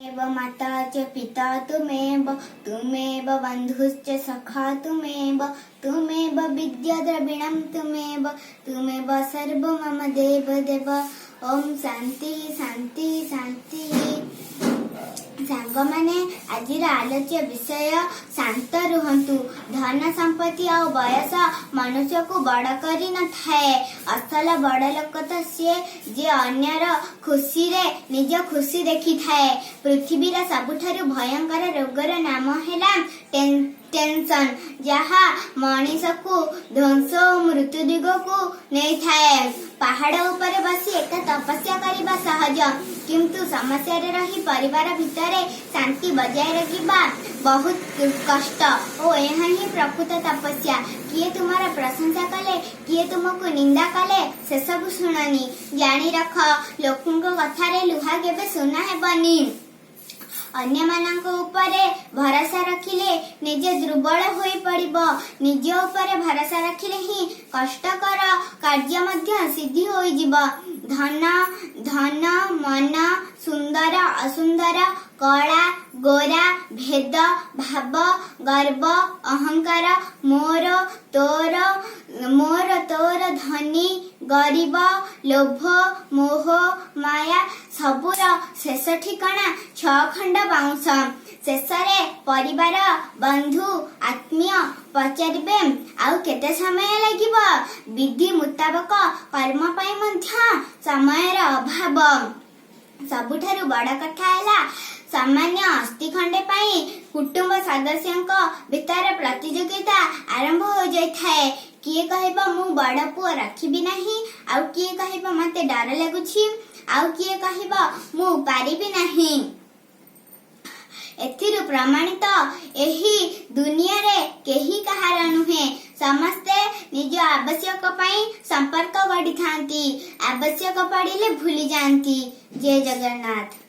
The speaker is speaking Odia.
एव माता च पिता त्वमेव, त्वमेव बन्धुश्च सखा त्वमेव, त्वमेव विद्या द्रविणं त्वमेव, त्वमेव सर्वं मम देव देव। ଓମ୍ ଶାନ୍ତି ଶାନ୍ତି ଶାନ୍ତି। ସାଙ୍ଗମାନେ, ଆଜିର ଆଲୋଚ୍ୟ ବିଷୟ ଶାନ୍ତ ରୁହନ୍ତୁ। ଧନ ସମ୍ପତ୍ତି ଆଉ ବୟସ ମନୁଷ୍ୟକୁ ବଡ କରି ନଥାଏ। ଅସଲ ବଡ ଲୋକ ତ ସିଏ, ଯିଏ ଅନ୍ୟର ଖୁସିରେ ନିଜ ଖୁସି ଦେଖିଥାଏ। ପୃଥିବୀର ସବୁଠାରୁ ଭୟଙ୍କର ରୋଗର ନାମ ହେଲା ଟେନସନ, ଯାହା ମଣିଷକୁ ଧ୍ୱଂସ ଓ ମୃତ୍ୟୁ ଦିଗକୁ ନେଇଥାଏ। ପାହାଡ ଉପରେ ବସି ଏକା ତପସ୍ୟା କରିବା ସହଜ, କିନ୍ତୁ ସମସ୍ୟାରେ ରହି ପରିବାର ଭିତରେ ଶାନ୍ତି ବଜାୟ ରଖିବା ବହୁତ କଷ୍ଟ ଓ ଏହା ହିଁ ପ୍ରକୃତ ତପସ୍ୟା। କିଏ ତୁମର ପ୍ରଶଂସା କଲେ, କିଏ ତୁମକୁ ନିନ୍ଦା କଲେ, ସେସବୁ ଶୁଣନି। ଜାଣି ରଖ, ଲୋକଙ୍କ କଥାରେ ଲୁହା କେବେ ସୁନା ହେବନି। ଅନ୍ୟମାନଙ୍କ ଉପରେ ଭରସା ରଖିଲେ ନିଜେ ଦୁର୍ବଳ ହୋଇ ପଡ଼ିବ। ନିଜ ଉପରେ ଭରସା ରଖିଲେ ହିଁ କଷ୍ଟକର କାର୍ଯ୍ୟ ମଧ୍ୟ ସିଦ୍ଧି ହୋଇଯିବ। ଧନ ଧନ ମନ, ସୁନ୍ଦର ଅସୁନ୍ଦର, କଳା ଗୋରା, ଭେଦ ଭାବ, ଗର୍ବ ଅହଙ୍କାର, ମୋର ତୋର, ମୋର ତୋର, ଧନୀ ଗରିବ, ଲୋଭ ମୋହ ମାୟା, ସବୁର ଶେଷ ଠିକଣା ଛଅ ଖଣ୍ଡ ବାଉଁଶ। ଶେଷରେ ପରିବାର, ବନ୍ଧୁ, ଆତ୍ମୀୟ ପଚାରିବେ, ଆଉ କେତେ ସମୟ ଲାଗିବ? ବିଧି ମୁତାବକ କର୍ମ ପାଇଁ ମଧ୍ୟ ସମୟର ଅଭାବ। ସବୁଠାରୁ ବଡ କଥା ହେଲା, ସାମାନ୍ୟ ଅସ୍ଥି ଖଣ୍ଡେ ପାଇଁ କୁଟୁମ୍ବ ସଦସ୍ୟଙ୍କ ଭିତରେ ପ୍ରତିଯୋଗିତା ଆରମ୍ଭ ହୋଇଯାଇଥାଏ। କିଏ କହିବ ମୁଁ ବଡ ପୁଅ, ରଖିବି ନାହିଁ। ଆଉ କିଏ କହିବ ମତେ ଡର ଲାଗୁଛି। ଆଉ କିଏ କହିବ ମୁଁ ପାରିବି ନାହିଁ। ଏଥିରୁ ପ୍ରମାଣିତ, ଏହି ଦୁନିଆରେ କେହି କାହାର ନୁହେଁ। ସମସ୍ତେ ନିଜ ଆବଶ୍ୟକ ପାଇଁ ସମ୍ପର୍କ ଗଢିଥାନ୍ତି, ଆବଶ୍ୟକ ପଡ଼ିଲେ ଭୁଲି ଯାଆନ୍ତି। ଜୟ ଜଗନ୍ନାଥ।